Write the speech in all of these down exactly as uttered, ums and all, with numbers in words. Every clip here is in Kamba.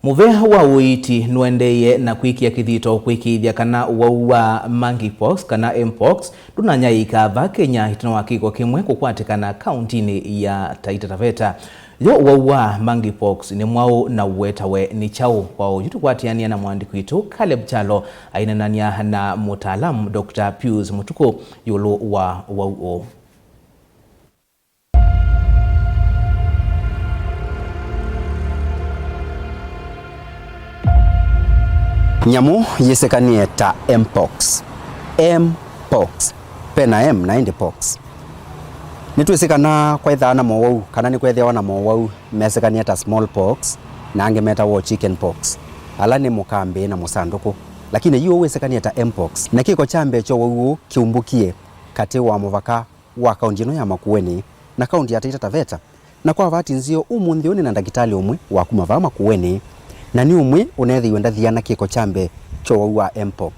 Mũvea wa ũiiti nũendeeie na kwĩkĩa kĩthito kwĩkĩĩthya kana ũwau wa monkeypox kana mpox ndũnanyaĩĩka vaa Kenya ĩtina wa kĩko kĩmwe kũkwatĩkana kauntinĩ ya Taita Taveta. Yo ũwau wa monkeypox nĩ mwaũ na ũetawe nĩ kyaũ? Kwa ũyu tũkwatĩanĩa na mũandĩki witũ Caleb Kyalo aineenany'a na mũtaalamu Doctor Pius Mũtukũ ĩũlũ wa ũwau ũũ. Nyamũ yĩsĩkanĩe ta mpox. Mpox. Ve na M na ĩndĩ pox. Nĩtwĩsĩ kana kwaĩthaa na mowau, kana nĩkwethĩawa na mowau mesĩkanĩe ta smallpox, na angĩ metawa chicken pox, ala nĩ mũkambĩ na mũsandũkũ. Lakini yu wĩsĩkanĩe ta mpox. Na kĩko kya mbee kya ũwau ũũ kĩumbũkie katĩ wa mũvaka wa kaunti ĩno ya Makueni na kaunti ya Taita Taveta. Na kwa vati nzeo, ũmũnthĩ ũũ nĩ na ndakĩtalĩ ũmwe wa kuma vaa Makueni, na nĩ ũmwe ũneethĩiwe ndathi ana kĩko kya mbee kya ũwau wa mpox,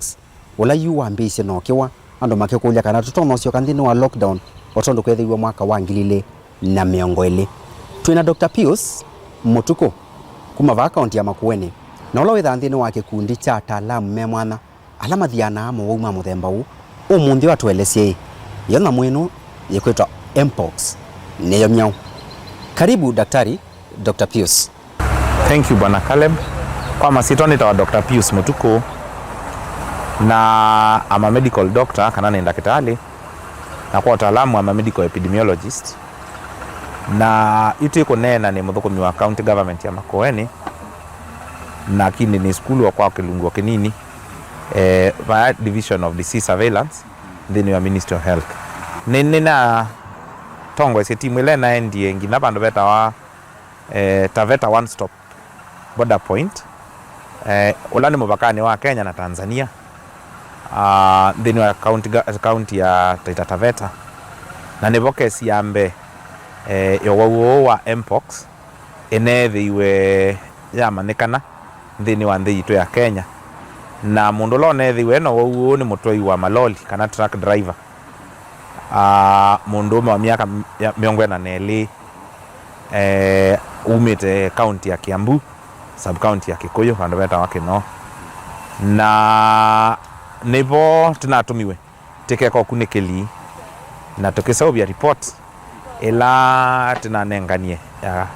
ũla yu wambĩĩisye na ũkĩwa, andũ makĩkũlya kana tũtonya ũsyoka nthĩnĩ wa lockdown o tondũ kwethĩiwe mwaka wa ngili ilĩ na mĩongo ĩlĩ. Twĩ na Doctor Pius Mũtukũ kuma vaa kaunti ya Makueni, na ũla wĩthaa nthĩnĩ wa kĩkundi kya ataalamu me mwanya ala mathianaa mowau ma mũthemba ũũ. Ũmũnthĩ ũũ atũelesye ĩ, yo nyamũ ĩno yĩkwĩtwa mpox nĩyo myaũ? Karibu, Daktari, Doctor Pius. Thank you, Bwana Caleb. Kwa masyĩtwa nĩtawa Doctor Pius Mũtukũ, na I'm a medical doctor, kana nĩ ndakĩtalĩ, na kwa ũtaalamu I'm a medical epidemiologist. Na yu twĩ kũneena nĩ mũthũkũmi wa county government ya Makueni, na kĩndĩ nĩ sukulu o kwa kĩlungu o kĩnini, eh, vaya Division of Disease Surveillance nthĩnĩ wa Ministry of Health. Nĩ, nĩnatongoesye timu ĩla ĩnaendie nginya vandũ vetawa, eh, Taveta One Stop Border Point, eh, ũla nĩ mũvakanĩ wa Kenya na Tanzania, ah, nthĩnĩ wa county ga-, county ya Taita Taveta. Na nĩvo kesi ya mbee, eh, ya ũwau ũũ wa mpox ĩneethĩiwe yamanyĩkana nthĩnĩ wa nthĩ yitũ ya Kenya. Na mũndũ ũla ũneethĩiwe na ũwau ũũ nĩ mũtwai wa maloli kana truck driver. Ah, mũndũũme wa myaka m-, ya mĩongo ĩna na ĩlĩ, eh, umĩte kaunti ya Kiambu, sub county ya Kikuyu, vandũ vetawa Kinoo. Na nĩvo tũnatũmiwe tũkeka ũkunĩkĩli, na tũkĩseũvya report ĩla tũnanenganie, ya,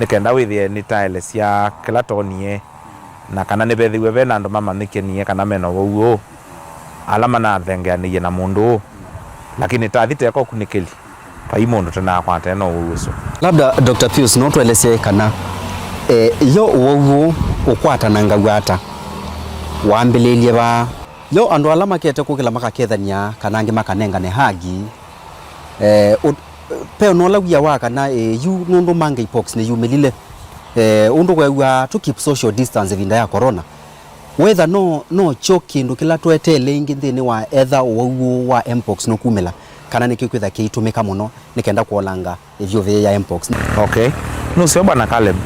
nĩ kenda wĩthĩe nĩtaelesya kĩla twonie, na kana nĩvethĩiwe ve na andũ mamanyĩkanie kana me na ũwau ũũ, ala manathengeanĩie na mũndũ ũũ, lakini tathi teka ũkunĩkĩli, vai mũndũ tũnakwata na ũwau ũsu. Labda, Doctor Pius, no tũelesye kana, eh, yo ũwau ũũ ũkwatanangaw'a ata? Wambĩlĩĩlye vaa? Yo andũ ala makete kũkĩla makakethany'a kana angĩ makanengane hagi, eh, ũ-, Ve ona ũla wia wa kana, eh, yu nũndũ monkeypox nĩyumĩlile, eh, ũndũ weew'aa tũ keep social distance ĩvinda ya corona. Wetha no, no kyo kĩndũ kĩla tweteele ĩngĩ nthĩnĩ wa etha ũwau ũũ wa mpox nũkumĩla, kana nĩkĩkwĩtha kĩitũmĩka mũno nĩ kenda kũolanga ĩvyũvĩĩ ya mpox? Okay. Nũseo Bwana Caleb,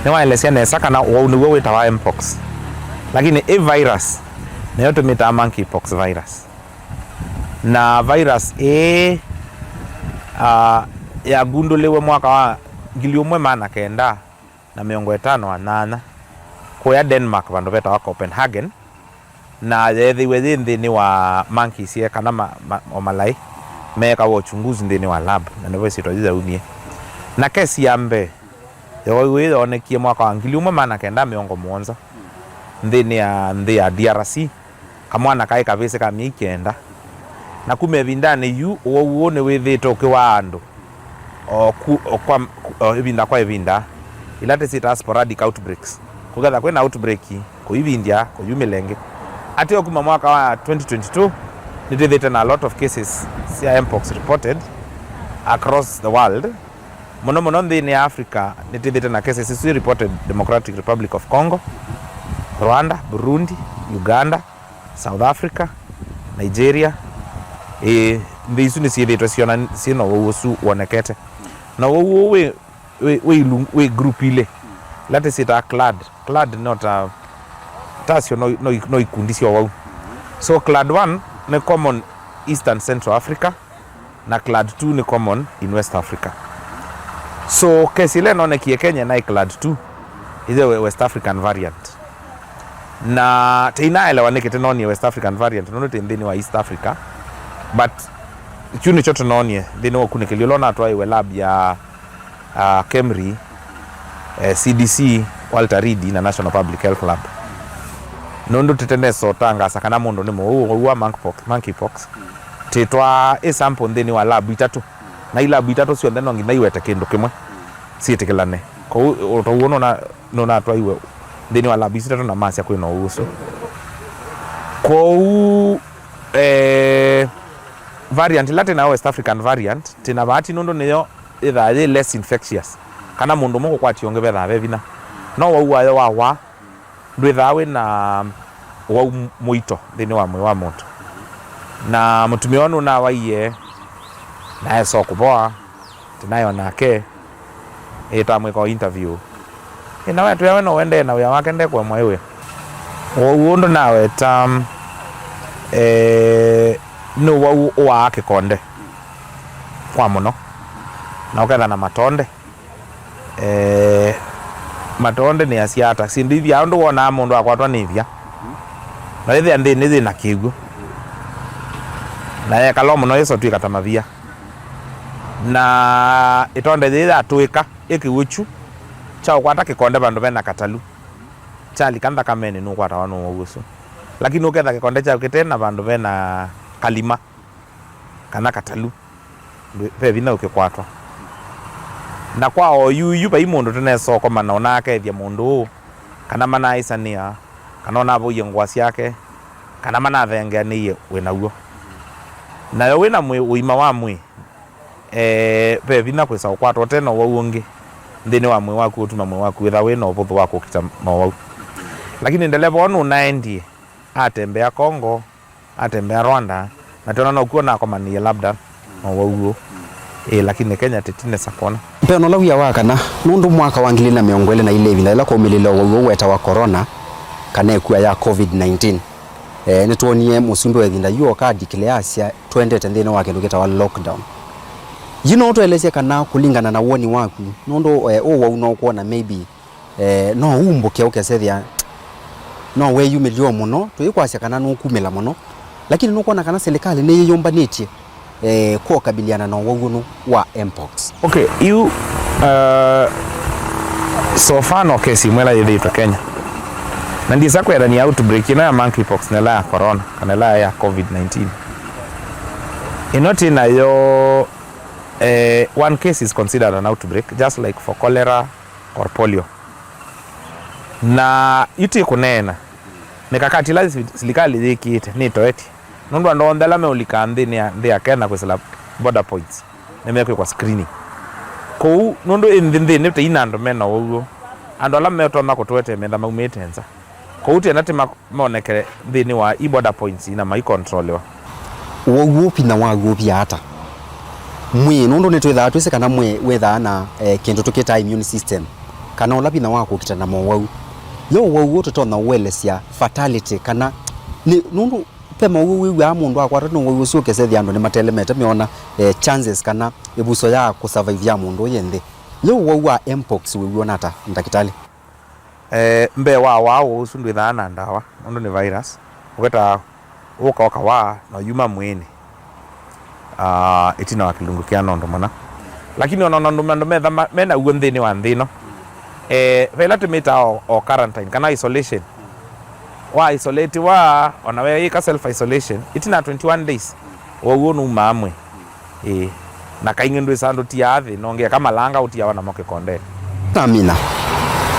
nĩwaelesya nesa kana ũwau nĩw'o wĩtawa mpox. Lakini ĩ virus, nĩyo tũmĩtaa monkeypox virus. Na virus ĩĩ, ah, yagundũlĩwe mwaka wa ngili ũmwe maana kenda na mĩongo ĩtano na nyanya kũya Denmark, vandũ vetawa Copenhagen, na yeethĩiwe yĩ nthĩnĩ wa monkeys ye kana ma, ma, o malaĩ meekawa uchunguzi nthĩnĩ wa lab, na nĩvo ĩsyĩtwa yĩu yaumie. Na kesi ya mbee ya ũwau ĩĩ yoonekie mwaka wa ngili ũmwe maana kenda mĩongo mũonza nthĩnĩ ya nthĩ ya D R C. Kamwana kaĩ kavĩsĩ ka myei kenda. Na kuma ĩvindanĩ yu, ũwau ũũ nĩwĩthĩĩtwe ũkĩwaa andũ o ku-, o kwa, o ĩvinda kwa ĩvinda, ila tũsyĩtaa sporadic outbreaks. Kũketha kwĩna outbreak, kũivindya, kũyumĩla ĩngĩ. Ateo kuma mwaka wa twenty twenty-two, nĩtwĩthĩĩte na a lot of cases sya mpox reported across the world. Mũno mũno nthĩnĩ ya Africa, nĩtwĩthĩĩte na cases isu reported Democratic Republic of Congo, Rwanda, Burundi, Uganda, South Africa, Nigeria. Ĩĩ, nthĩ isu nĩsyĩthĩĩtwe syona, syĩ na ũwau ũsu wonekete. Na ũwau ũũ wĩ, wĩ, wĩ, ilung-, wĩ group ilĩ, ila tũsyĩtaa clade. Clade no ta, tasyo no, no, no ikundi sya ũwau. So clade one nĩ common Eastern Central Africa, na clade two nĩ common in West Africa. So, case ĩla ĩnonekie Kenya naĩ clade two, Ĩthe we-, West African variant. Na tĩinaelewa nĩkĩ tĩnoonie West African variant, nũndũ tĩ nthĩnĩ wa East Africa. But kyu nĩkyo tũnoonie nthĩnĩ wa ũkunĩkĩli ũla ũnatwaĩwe lab ya, ah, KEMRI, eh, C D C, Walter Reed na National Public Health Lab. Nũndũ tĩtenesotangaasa kana mũndũ nĩ mũwau wa monkeypox, monkeypox, tĩtwaa ĩ sample nthĩnĩ wa lab itatũ. Na i lab itatũ syonthe no nginya iwete kĩndũ kĩmwe syĩtĩkĩlane. Kwoou ũtau ũũ nũna-, nũnatwaiwe nthĩnĩ wa lab isu itatũ na masya kwĩ na ũwau ũsu. Kwoou, eh, variant ĩla tĩnayo, West African variant, tĩna vaati nũndũ nĩyo ĩthaa yĩ less infectious, kana mũndũ ũmwe kũkwatya ũngĩ vethaa ve vinya. No wau wayo wa waa ndwĩthaa wĩ na ũwau mũito nthĩnĩ wa mwĩĩ wa mũndũ. Na mũtumĩa ũũ nũnawaie, na esa o kũvoa, tĩnaĩ o nake, ĩĩ, twamwĩka o interview. Ĩĩ, na wetwĩa we no ũendee na wĩa wake, ndekũemwa ĩ wĩa. Ũwau ũũ ndũnaweta, eh, nĩ ũwau ũaa kĩkonde kwa mũno, na ũketha na matonde. Eh, matonde nĩ asya ata? Syĩndũ ivya ũndũ wonaa mũndũ akwatwa nĩ ivya, na yĩthĩa nthĩnĩ yĩ na kĩw'ũ, na yekala o mũno yĩsotw'ĩka ta mavia. Na ĩtonde yĩĩ yatũĩka ĩ kĩw'ũ kyu kya ũkwata kĩkonde vandũ vena katalu, kyalika nthakamenĩ nũkwatawa nĩ ũwau ũsu. Lakini ũketha kĩkonde kyaku kĩte na vandũ vena kalima kana katalu, ndwĩ-, ve vinya ũkĩkwatwa. Na kwa o yu yu, vai mũndũ tũnesa ũkomana ũnaakethya mũndũ ũũ, kana manaaĩsanĩa, kana ũnavoie ngũa syake, kana manathengeanĩie wĩ naw'o. Nayo wĩ na mwĩ-, ũima wa mwĩĩ, eh, ve vinya kwĩsa ũkwatwa ũte na ũwau ũngĩ nthĩnĩ wa mwĩĩ waku, ũtuma mwĩĩ waku wĩtha wĩ na ũvũthũ wa kũkita mowau. Lakini ndeleva ũũ nũnaendie, atembea Congo, atembea Rwanda, na twĩona nokw'o nakomanĩie labda na ũwau ũũ. Ĩĩ, lakini Kenya tĩtinesa kwona. Ve ona ũla wia wa kana, nũndũ mwaka wa ngili ilĩ na mĩongo ĩlĩ na ilĩ, ĩvinda yĩla kwaumĩlile ũwau ũũ wetawa corona, kana ĩkua ya covid nineteen, eh, nĩtwonie mũsumbĩ wa ĩvinda yu oka adeclare asya, "Twendete nthĩnĩ wa kĩndũ kĩtawa lockdown." Yu no ũtũelesye kana, kũlingana na woni waku, nũndũ, eh, ũwau no ũkwona maybe eh, no umbũke ũkesethĩa no weyumĩlye o mũno, tũyĩkwasya kana nũkumĩla mũno, lakini nũkwona kana silikalĩ nĩyĩyũmbanĩtye, eh, kũkabiliana na ũwau ũnũ wa mpox? Okay, yu, uh, so far no kesi ĩmwe ĩla yĩthĩĩtwe Kenya, na ndisa kwĩanany'a outbreak ĩno ya monkeypox na ĩla ya corona kana ĩla ya covid nineteen. Ĩno twĩ nayo, eh, one case is considered an outbreak, just like for cholera or polio. Na yu twĩ kũneena, mikakati ĩla si-, silikalĩ yĩkĩĩte nĩtoetye, nũndũ andũ onthe ala meũlika nthĩnĩ ya, nthĩ ya Kenya kwĩsĩla border points nĩmekwĩkwa screening. Kwoou, nũndũ ĩ nthĩ, nthĩnĩ tĩi na andũ me na ũwau, andũ ala metonya kũtũetee metha maumĩte nza. Kwoou twĩenda tĩma-, monekele nthĩnĩ wa i border points na maikontroliwa. Ũwau ũũ vinya waw'o ũvia ata mwĩĩ? Nũndũ nĩtwĩthaa twĩsĩ kana mwĩĩ wĩthaa na, eh, kĩndũ tũkĩtaa immune system, kana ũla vinya wa kũkita na mowau. Yo ũwau ũũ tũtonya ũelesya fatality kana nĩ, nũndũ ve mowau wĩw'aa mũndũ akwatwa nĩ ũwau ũsu ũkesethĩa andũ nĩmatelemete meona, eh, chances kana ĩvuso ya kũsurvive ya mũndũ ũyĩ nthĩ. Yo ũwau wa mpox wĩw'ona ata, ndakĩtalĩ? Eh, mbee wa waa ũsu ndwĩthaa na ndawa, nũndũ nĩ virus, ũketaa ũka ũkawaa na ũyuma mwĩĩnĩ, ah, ĩtina wa kĩlungu kĩa nũndũ mũna. Lakini ona nũndũ andũ metha ma-, me naw'o nthĩnĩ wa nthĩ ĩno, eh, ve ĩla tũmĩtaa o, o quarantine kana isolation. Wa isolatiwa, ona weeyĩka self isolation, ĩtina wa twenty-one days, ũwau ũũ nũumaa mwĩĩ. Ĩĩ. Na kaingĩ ndwĩsaa ndũtiaa thĩ, nonge eka malanga ũtiawa namo kĩkondenĩ. Amina.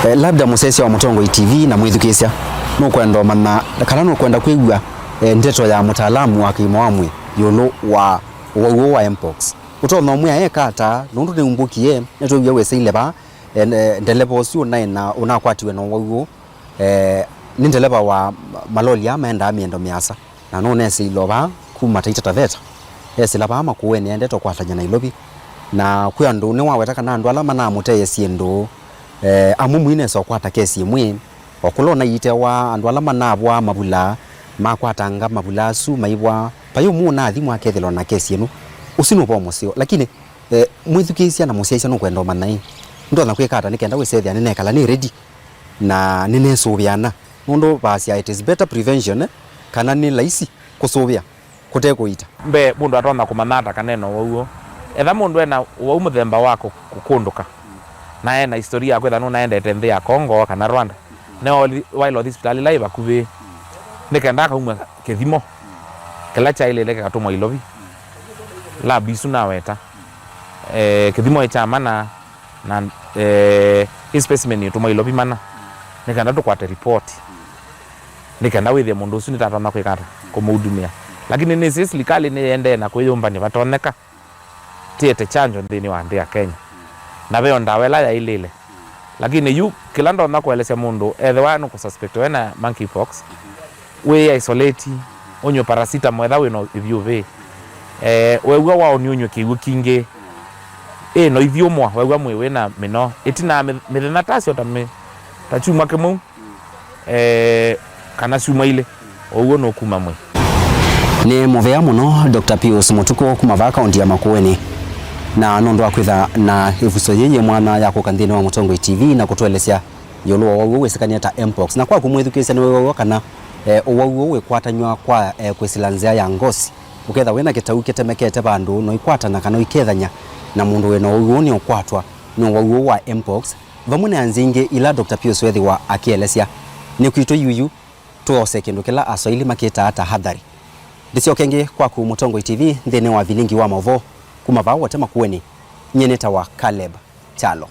Eh, labda mũsyaĩĩsya wa Mũtongoi T V na mwĩthukĩĩsya nũkwenda ũmanya kana nũkwenda kwĩw'a, eh, ndeto ya mũtaalamu wa kĩima wa mwĩĩ ĩũlũ wa ũwau ũũ wa mpox. Ũtonya ũmwĩa eka ata, nũndũ nĩumbũkie, nĩtwĩw'ie wĩsĩile vaa, eh, ne-, ndeleva ũsu ũnaĩ na ũnakwatiwe na ũwau ũũ, eh, nĩ ndeleva wa maloli aa maendaa mĩendo mĩasa. Na nũnesĩile o vaa kuma Taita Taveta, esĩla vaa Makueni aendete ũkwatany'a Nailovi. Na kwĩ andũ nĩwaweta kana andũ ala manamũteie syĩndũ, eh, amwe mwinesa ũkwata kesi ĩmwe, o kũla ũnaiitewa andũ ala manavwaa mavulaa, makwatanga mavulaa asu maivwaa. Vai ũmwe ũnathi mwakethĩlwa na kesi ĩno. Ũsu nũvo mũseo. Lakini, eh, mwĩthukĩĩsya na mũsyaĩĩsya nũkwenda ũmanya ĩ, ndonya kwĩka ata nĩ kenda wĩsethĩa nĩnekala nĩ ready Na nĩnesũvĩana, nũndũ vaasya it is better prevention, eh, kana nĩ laisi kũsũvĩa kũte kũita. Mbee, mũndũ atonya kũmanya ata kana ena ũwau ũũ? Etha mũndũ ena ũwau mũthemba wa kũ-, kũkũndũka, na ena historia ya kwĩtha nũnaendete nthĩ ya Congo kana Rwanda, neoli waĩla ũthi sipitalĩ ĩla ĩ vakuvĩ, nĩ kenda akaumw'a kĩthimo kĩla kyaĩlĩte kĩkatũmwa Ilovi, lab isu naweta, eh, kĩthimo ĩ kya mana, na, eh, ĩ specimen ĩtũmwa Ilovi mana, nĩ kenda tũkwate ripoti, nĩ kenda wĩthĩe mũndũ ũsu nĩtatonya kwĩka ata, kũmũudumĩa. Lakini nĩsĩ silikalĩ nĩyendee na kwĩyũmbany'a vatonyeka, tĩete kyanjo nthĩnĩ wa nthĩ ya Kenya, na veo ndawa ĩla yaĩlĩle. Lakini yu kĩla ndonya kũelesya mũndũ, ethĩwa nũkũsuspect wena monkeypox, wĩ isolate, ũnywe paracetamol etha wĩna ĩvyũvĩ. Eh, wew'a waoni ũnywe kĩw'ũ kingĩ. Ĩ no ithyũmwa, wew'a mwĩ wĩna mĩnoo. Ĩtina wa mĩ-, mĩthenya ta syo ta mĩ-, ta kyumwa kĩmwe, eh, kana syumwa ilĩ, ũwau nũkuma mwĩ. Nĩ mũvea mũno Doctor Pius Mũtukũ kuma vaa kaunti ya Makueni. Na nũndũ wa kwĩtha na ĩvuso yĩĩ yĩ mwanya ya kũka nthĩnĩ wa Mũtongoi T V na kũtũelesya ĩũlũ wa ũwau ũũ wĩsĩkanie ta mpox. Na kwaku mwĩthukĩĩsya nĩwĩw'a kana, eh, ũwau ũũ wĩkwatanw'a kwa, eh, kwĩsĩla nzĩa ya ngosi. Ũkethwa wĩna kĩtau kĩtemekete vandũ noikwatana kana ũikethany'a na mũndũ wĩna ũwau ũũ nĩũkwatwa nĩ ũwau ũũ wa mpox, vamwe na nzĩa ingĩ ila Doctor Pius wethĩwa akĩelesya. Nĩ kwitũ yuyu tũose kĩndũ kĩla Aswahili makĩtaa tahadhari. Ndĩsyoke ĩngĩ kwaku Mũtongoi T V nthĩnĩ wa vilingi wa maũvoo kuma vaa Wote Makueni, nyie nĩtawa Caleb Kyalo.